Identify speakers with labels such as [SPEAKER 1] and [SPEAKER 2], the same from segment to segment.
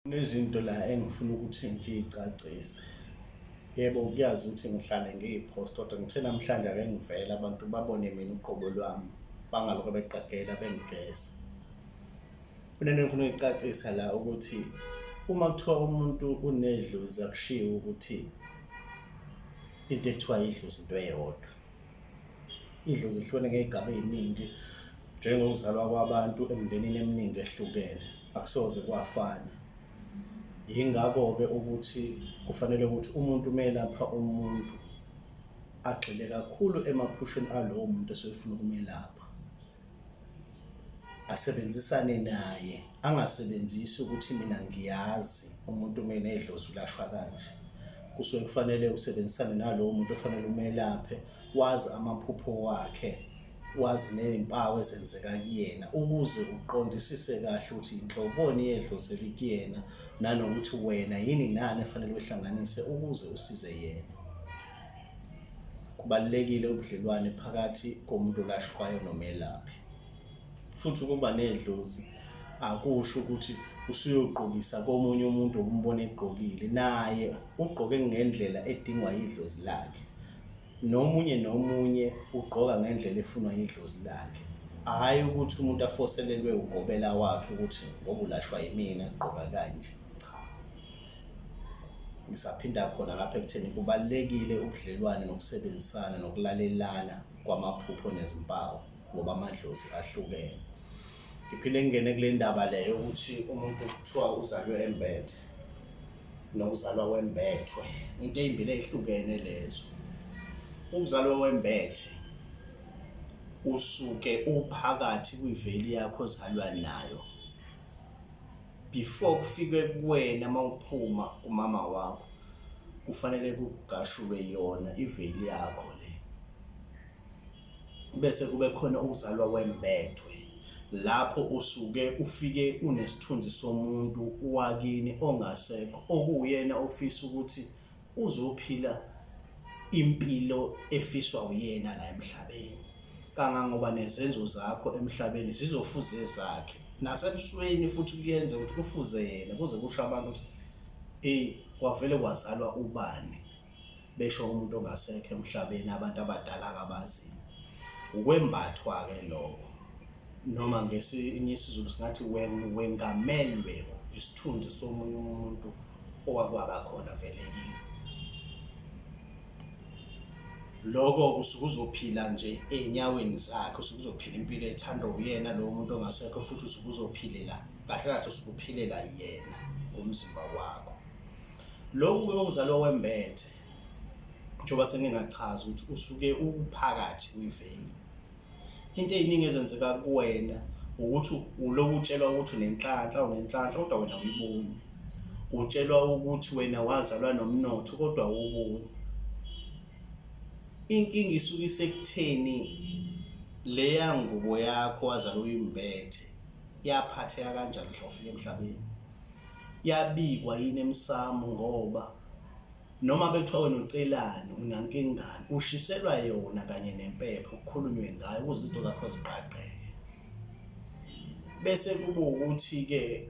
[SPEAKER 1] Kunezinto la engifuna ukuthi ngiy'cacise. Yebo, kuyazi ukuthi ngihlale ngiy'phosta kodwa ngithe namhlanje ake ngivele abantu babone mina uqobo lwami, bangalokhu beqagela bengigeza. Kunento engifuna ukuyicacisa la ukuthi uma kuthiwa umuntu unedlozi akushiwo ukuthi into ekuthiwa idlozi into eyodwa. Idlozi lihlukene ngey'gaba ey'ningi njengokuzalwa kwabantu emndenini eminingi ehlukene, akusoze kwafana. Yingakho-ke ukuthi kufanele ukuthi umuntu uma elapha umuntu agxile kakhulu emaphusheni alowo muntu esuke efuna ukumelapha. Asebenzisane naye, angasebenzisi ukuthi mina ngiyazi umuntu uma enedlozi ulashwa kanje. Kusuke kufanele usebenzisane nalowo muntu ofanele umelaphe, wazi amaphupho wakhe, wazi ney'mpawu ezenzeka kuyena ukuze uqondisise kahle ukuthi inhloboni yedlozi elikuyena nanokuthi wena yini nani efanele uyihlanganise ukuze usize yena. Kubalulekile ubudlelwane phakathi komuntu olashwayo nomelaphi. Futhi ukuba nedlozi akusho ukuthi usuyogqokisa komunye umuntu obumbona egqokile, naye ugqoke ngendlela edingwa yidlozi lakhe. Nomunye nomunye ugqoka ngendlela efunwa yidlozi lakhe. Hhayi ukuthi umuntu afoselelwe ugobela wakhe ukuthi ngoba ulashwa yimina gqoka kanje. Cha. Ngisaphinda khona lapha ekutheni kubalulekile ubudlelwane nokusebenzisana nokulalelana kwamaphupho nezimpawu ngoba amadlozi ahlukene. Ngiphinde ngingene kule ndaba le yokuthi umuntu kuthiwa uzalwe embethe nokuzalwa wembethwe, into ey'mbili ey'hlukene lezo. Ukuzalwa wembethe usuke uphakathi kwiveli yakho ozalwa nayo. Before kufike kuwena mawuphuma kumama wakho kufanele kugqashulwe yona iveli yakho le bese kube khona ukuzalwa wembethwe lapho usuke ufike unesithunzi somuntu wakini ongasekho okuwuyena ofisa ukuthi uzophila impilo efiswa uyena la emhlabeni kangangoba nezenzo zakho emhlabeni zizofuza ezakhe nasebusweni futhi kuyenza ukuthi kufuze yena kuze kusho abantu ukuthi ey kwavele kwazalwa ubani besho umuntu ongasekho emhlabeni abantu abadala akabaziyo ukwembathwa-ke lokho noma ngesinye isiZulu singathi wengamelwe isithunzi somunye umuntu owakwaba khona vele kini. Lokho usuke uzophila nje ey'nyaweni zakhe, usuke uzophila impilo ethandwa uyena lowo muntu ongasekho futhi usuke uzophilela kahle kahle usuke uphilela yena ngomzimba wakho. Lokhu-ke kokuzalwa wembethe njengoba sengingachaza ukuthi usuke uphakathi kwiveyili. Into ey'ningi ezenzeka kuwena ukuthi ulokhu utshelwa ukuthi unenhlanhla unenhlanhla kodwa wena awuyiboni. Utshelwa ukuthi wena wazalwa nomnotho kodwa awuwuboni. Inkinga isuke isekutheni leya ngubo yakho wazalwa uyimbethe yaphatheka kanjani mhla ufika emhlabeni? Yabikwa yini emsamo ngoba Noma bekuthiwa wena ucelani, unankingani, ushiselwa yona kanye nempepho kukhulunywe ngayo ukuze izinto zakho ziqaqeke. Bese kuba ukuthi-ke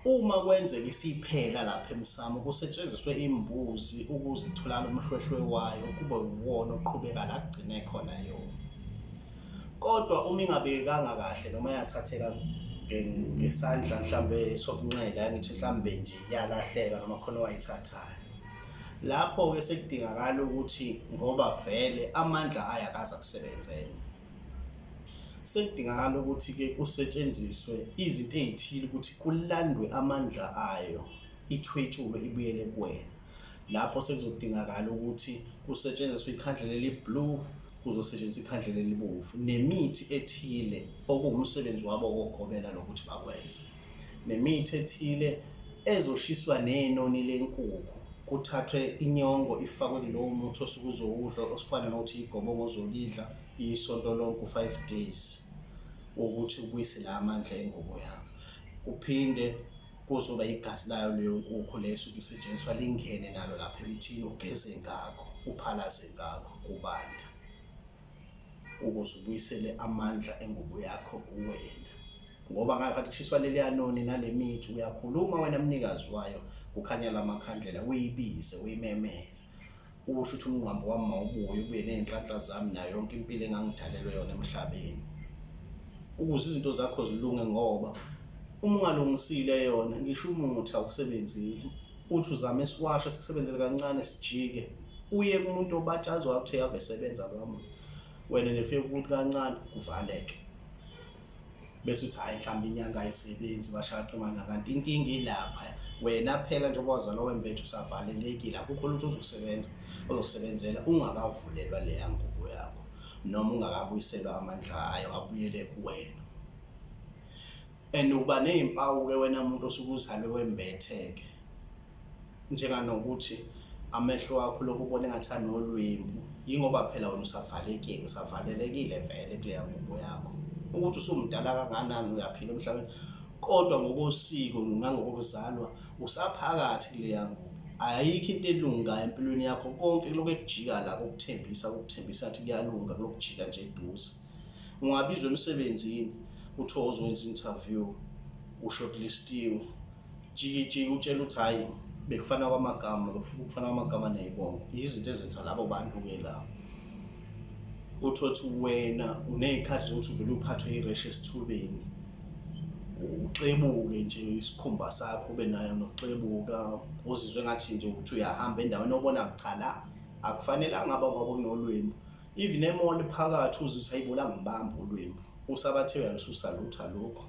[SPEAKER 1] uma kwenzeka isiphela lapha emsamo kusetshenziswe imbuzi ukuze kutholakale umhlwehlwe wayo kube uwona oqhubeka la kugcine khona yona. Kodwa uma ingabekekanga kahle noma yathatheka ngesandla mhlambe sokunxele angithi mhlambe nje yalahleka noma khona owayithathayo. Lapho-ke sekudingakala ukuthi ngoba vele amandla ayo akaze akusebenzele. Sekudingakala ukuthi-ke kusetshenziswe izinto ey'thile ukuthi kulandwe amandla ayo ithwetshulwe ibuyele kuwena. Lapho sekuzodingakala ukuthi kusetshenziswe ikhandlela eli-blue, kuzosetshenziswa ikhandlela elibomvu nemithi ethile okuwumsebenzi wabo wokugobela lokuthi bakwenze. Nemithi ethile ezoshiswa nenoni lenkukhu kuthathwe inyongo ifakwe kulowo muthi osuke uzowudla osifana nokuthi igobongo ozolidla isonto lonke u-five days wokuthi ubuyise la amandla engubo yakho. Kuphinde kuzoba igazi layo leyo nkukhu le esuke isetshenziswa lingene nalo lapha emthini ugeze ngakho uphalaze ngakho kubanda ukuze ubuyisele amandla engubo yakho kuwena. Ngoba ngakhathi kushiswa leliya noni nale mithi uyakhuluma wena mnikazi wayo kukhanya lamakhandlela uyibize uyimemeze usho ukuthi umngqambo wami mawubuye ubuye ney'nhlanhla zami nayo yonke impilo engangidalelwe yona emhlabeni ukuze izinto zakho zilunge ngoba uma ungalungisile yona ngisho umuthi awusebenzile uthi uzame isiwasho sikusebenzele kancane sijike uye kumuntu obatshazwa ukuthi ave sebenza lowa muntu wena nifike ukuthi kancane kuvaleke bese uthi hhayi mhlawumbe inyanga ayisebenzi bashaya cimana kanti inkinga ilapha wena phela njengoba wazalwa wembethe usavalelekile akukho lutho ozokusebenza ozosebenzela ungakavulelwa leya ngubo yakho noma ungakabuyiselwa amandla ayo abuyele kuwena. And uba ney'mpawu-ke wena muntu osuke uzalwe wembethe-ke njenganokuthi amehlo akho lokhu ubona engathi anolwembu yingoba phela wena usavalekile usavalelekile vele kuleya ngubo yakho ukuthi usumdala kanganani uyaphila emhlabeni kodwa ngokosiko nangokokuzalwa usaphakathi kuleya ngubo ayikho into elungayo empilweni yakho konke lokhu ekujika la kokuthembisa kokuthembisa athi kuyalunga kulokujika nje eduze ungabizwa emsebenzini kuthiwa uzokwenza interview ushortlistiwe jikijiki utshela ukuthi hhayi bekufana kwamagama bekufana kwamagama ney'bongo izinto ezenza labo bantu-ke la uthole ukuthi wena uney'khathi zokuthi uvele uphathwe ireshi esithubeni uxebuke nje isikhumba sakho ube nayo nokuxebuka uzizwe ngathi nje ukuthi uyahamba endaweni obona cha la akufanelanga ngoba kunolwembu even emall phakathi uzwe ukuthi hayibo la ngibamba ulwembu usabathe uyalususa lutho alukho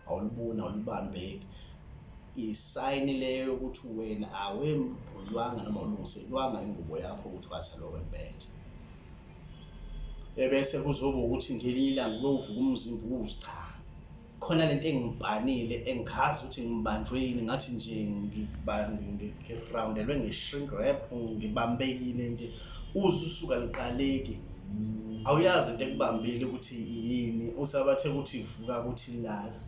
[SPEAKER 1] awuluboni awulubambeki isayini leyo yokuthi wena awembulwanga noma ulungiselwanga ingubo yakho ukuthi wazalwa wembethe ebese kuzoba ukuthi ngelinye ilanga uyovuka umzimba uze cha khona lento engibhanile engazi ukuthi ngibanjwe yini ngathi nje ngirawundelwe nge-shrink wrap ngibambekile nje uze usuka liqaleki awuyazi into ekubambile ukuthi yini usabathe ukuthi vuka ukuthi lala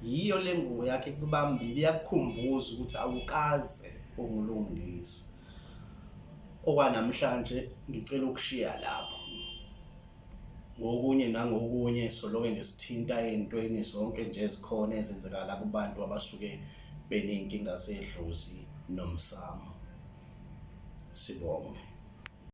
[SPEAKER 1] yiyo le ngubo yakhe ekubambile iyakukhumbuza ukuthi awukaze ungilungise okwanamhlanje ngicela ukushiya lapho Ngokunye nangokunye soloke nje sithinta ey'ntweni zonke nje ezikhona ezenzekala kubantu abasuke beney'nkinga zedlozi nomsamo. Sibonge.